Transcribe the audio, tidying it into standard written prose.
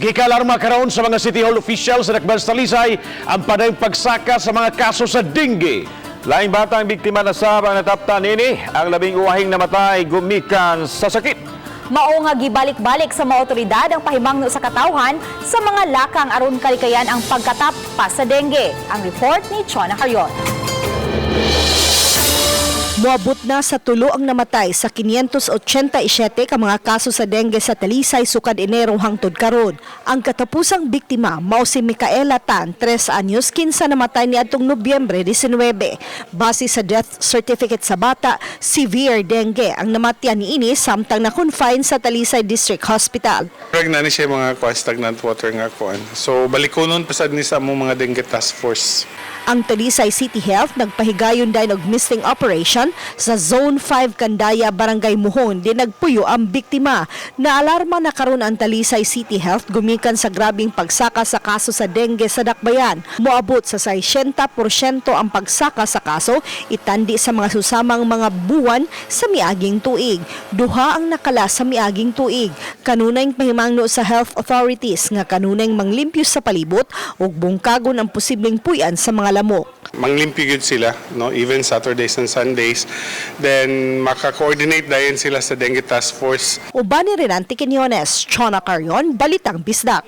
Gikalarma karon sa mga City Hall officials sa Dakbayan sa Talisay ang padayong pagsaka sa mga kaso sa dengue. Laing batang biktima na sab ang nataptan nini, ang labing uwahing namatay gumikan sa sakit. Mao nga gibalik-balik sa mga otoridad ang pahimangno sa katawhan sa mga lakang aron kalikayan ang pagkatap pa sa dengue. Ang report ni Chona Carrion. Moabot na sa 3 ang namatay sa 587 ka mga kaso sa dengue sa Talisay sukad Enero hangtod karon. Ang katapusang biktima mao si Micaela Tan, 3 anyos, kinsa namatay niadtong Nobyembre 19. Base sa death certificate sa bata, severe dengue ang namatyan niini samtang na-confine sa Talisay District Hospital. Preg na ni siya mga kuan, stagnant water nga kuan. So balikonon pasad ni sa among mga dengue task force. Ang Talisay City Health nagpahigayon dayon og misting operation sa Zone 5 Kandaya, Barangay Muhon, di nagpuyo ang biktima. Naalarma na karon ang Talisay City Health gumikan sa grabing pagsaka sa kaso sa dengue sa Dakbayan. Moabot sa 60% ang pagsaka sa kaso itandi sa mga susamang mga buwan sa miaging tuig. 2 ang nakala sa miaging tuig. Kanunayng pahimangno sa health authorities nga kanunayng manglimpyo sa palibot ug bungkagon ang posibleng puy-an sa mga lamok. Manglimpyo gyud sila, no, even Saturdays and Sundays. Then maka-coordinate dayon sila sa dengue task force. Uban ni Renante Quiñones, Chona Carrion, Balitang Bisdak.